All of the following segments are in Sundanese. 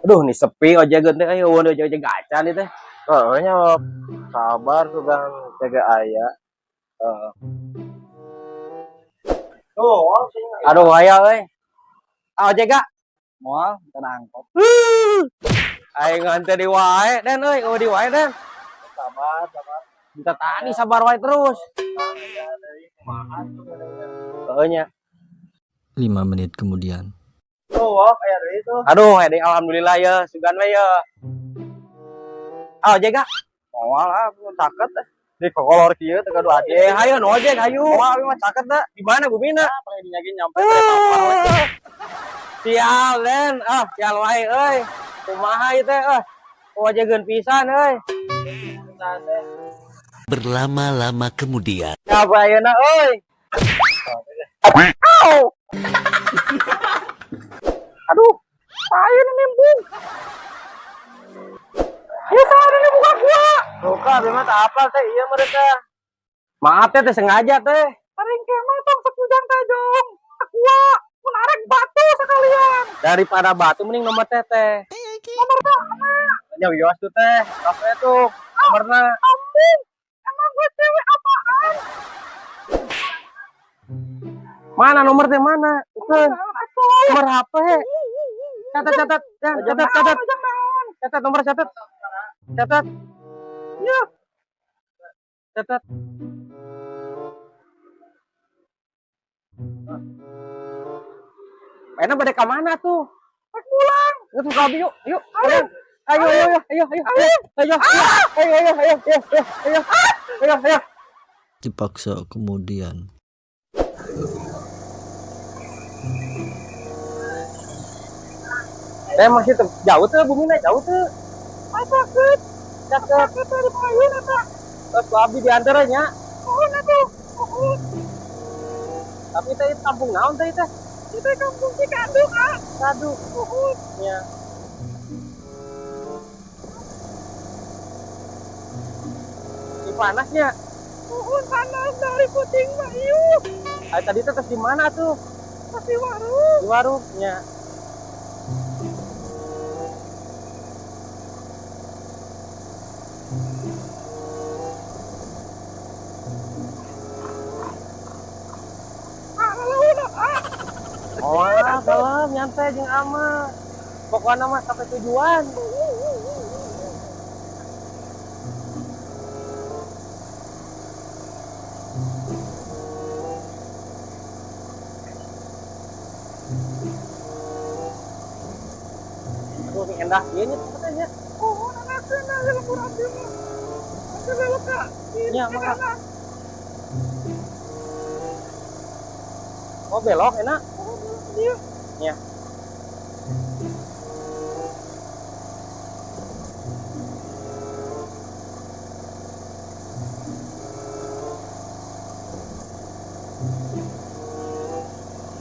Aduh, nih sepi ojek teh, ayo ojek ojek acan ieu teh. Oh, nya sabar sugan jaga aya. Heeh. Tuh, Aduh, aya euy. Ah, ojek gak? Moal teu angkot. Aing ngante di wae, Den euy, euy di wae, Den. Sabar, sabar. Minta tani sabar wae terus. Heeh nya. 5 menit kemudian. Tuh, aya deui tuh. Aduh, aya deui, alhamdulillah ya, sugan we ya. Ah, ojek gak? Moal ah, caket eh. Di kokolor kieu teu gaduh ati. Eh, hayu nu ojek, hayu. Moal abi mah caket da. Di mana bumina? Paling dinyagi nyampe teh. Sial, Den. Ah, sial wae euy. Kumaha ieu teh, ah. Ojegeun pisan euy. Berlama-lama kemudian. Apa ayeuna euy? Au. Aduh, saya nu nimbung. Ayo saya nu nimbung ka gua. Buka abi mah teu apal teh ieu mereka. Maaf teh, teh sengaja teh. Paling kemah tong sekujang tajong. Aqua, mun arek batu sekalian. Daripada batu mending nomor teh teh. Nomor teh mana? Nya wios tuh teh. Kafe tuh nomorna. Ambung. Emang gue cewek apaan? Mana nomor teh mana? Bukan. Nomor HP. Catat catat. Ya, catat catat. Catat nomor catat. Catat. Ya. Catat. Enak pada ke mana tuh? Rek pulang. Itu ke abi yuk, yuk. Ayo. Ayo, ayo, ayo, ayo, ayo, ayo, ayo, ayo, ayo, ayo, ayo, ayo, ayo, ayo. Dipaksa kemudian. Eh masih jauh tuh bumina jauh tuh. Ah, sakit. Cakep. Sakit dari payun eta. Terus ku abi di antaranya. Nuhun atuh. Nuhun. Tapi teh kampung naon teh teh? Itu kampung Cikadu, ah. Aduh, Nuhun. ya. Di panasnya. Nuhun panas dari puting mah ieu. Ah, tadi teh terus di mana tuh? Pasti warung. Di warungnya. Ah, lalu ah. Oh, salam nyantai jeung ama. Pokoknya mah sampai tujuan. Aduh, ini endah ieu nya katanya. Oh, enakeun ah lembur abdi mah. Nanti belok ka kiri Nya, ke mangga. kanan. Oh, belok enak. Oh, belok dia. Ya.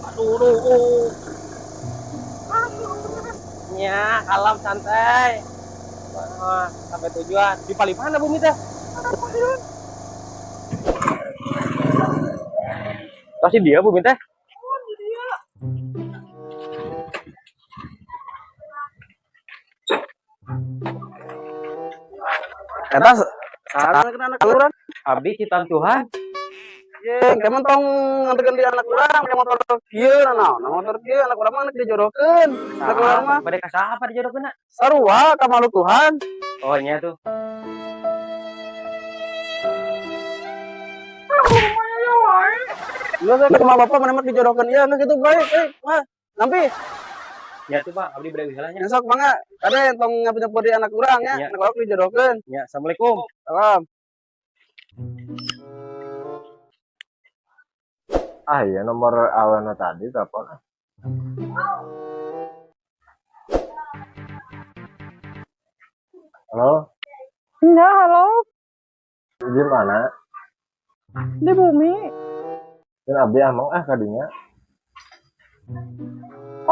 Aduh, aduh, aduh. Ah, bener. Ya, kalem santai. Wah, sampai tujuan. Di paling mana bumi teh? Ada payun. Pasti dia bumi teh. Oh, di dia. Eta saha anak urang? Abdi kitab Tuhan. Ye, kemen tong nganterkeun di anak urang make motor kieu naon? Motor kieu anak urang mah anak dijodohkeun. Anak urang mah Bade ka saha dijodohkeun? Sarua ka makhluk Tuhan. Oh, nya tuh. Ah, rumahnya ya wae. Geus we kumaha bapak mana mah dijodohkeun ieu geus kitu bae, euy, mah. Nampi. Ya tuh, Pak, abdi bade heula nya. Besok mangga kade tong nyapu-nyapu di anak urang nya, Ya. anak urang dijodohkeun. Ya, Assalamualaikum. Salam. Ah iya nomor awalnya tadi telepon. Halo, Enggak, halo. di mana? Di bumi. Dan abdi amang ah kadinya.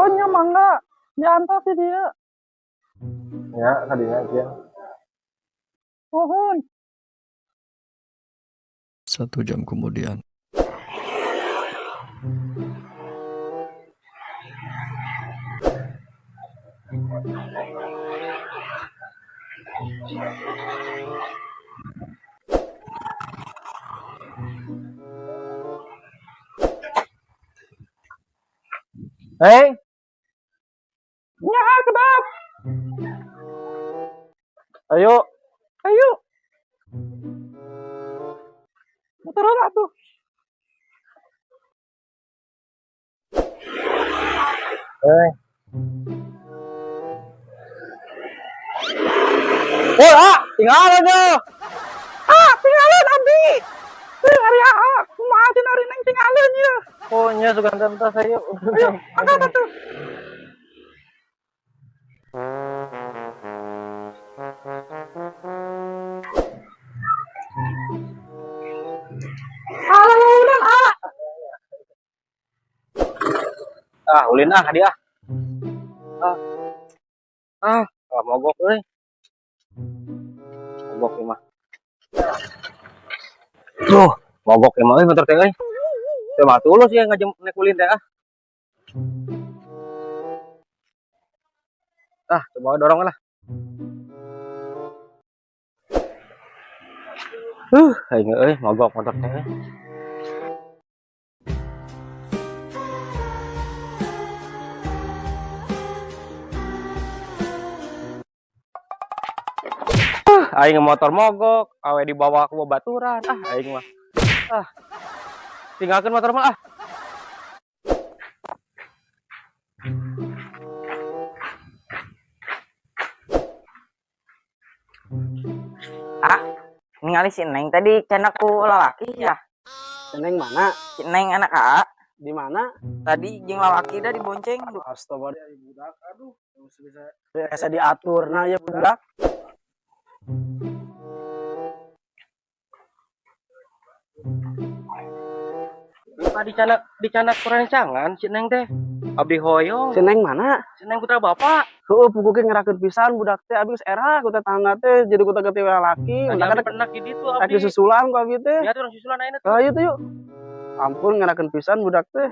Oh, nya mangga. Diantar sih dia. Ya, kadinya kieu. Nuhun. 1 jam kemudian. Neng, Nya kedap. Ayo. Ayo. Muter heula atuh. Eh, Oh, ah, tinggal aja. Ah, tinggalin abdi. Eh, ari aa, kumaha cenah ari Neng tinggalin ieu. Oh nya sugan tas, ayo. Ayo, angkat atuh. Alah, ah. Ah, ulin ah dia. Ah. Ah, ah mogok euy. Mogok ieu mah. Duh, mogok ieu mah euy motor teh euy. Teu mah tulus ya ngajem nek ulin teh ah. Ah, coba dorong lah. Aing euy mogok motor teh euy. Aing motor mogok, awe dibawa ke babaturan. Ah, aing mah. Ah. Tinggalkeun motor mah ah. Ah, ningali si Neng tadi cenah ku lalaki ya. Si Neng mana? Si Neng anak AA. Di mana? Tadi jeung lalaki dah dibonceng. Astaga, dia budak. Aduh, bisa bisa diatur nah ya budak. Lupa dicanak kurencangan si Neng teh. Abdi hoyong. Si Neng mana? Si Neng putra bapak. Heueuh, puguh ge ngerakeun pisan budak teh, abis era ku tetangga teh jadi ku teh lalaki. Tadi Mendak abdi pernah di ditu rek abdi. disusulan ku abdi teh. Ya tuh orang susulan ayeuna tuh. Ah, ieu tuh yuk. Ampun, ngerakeun pisan budak teh.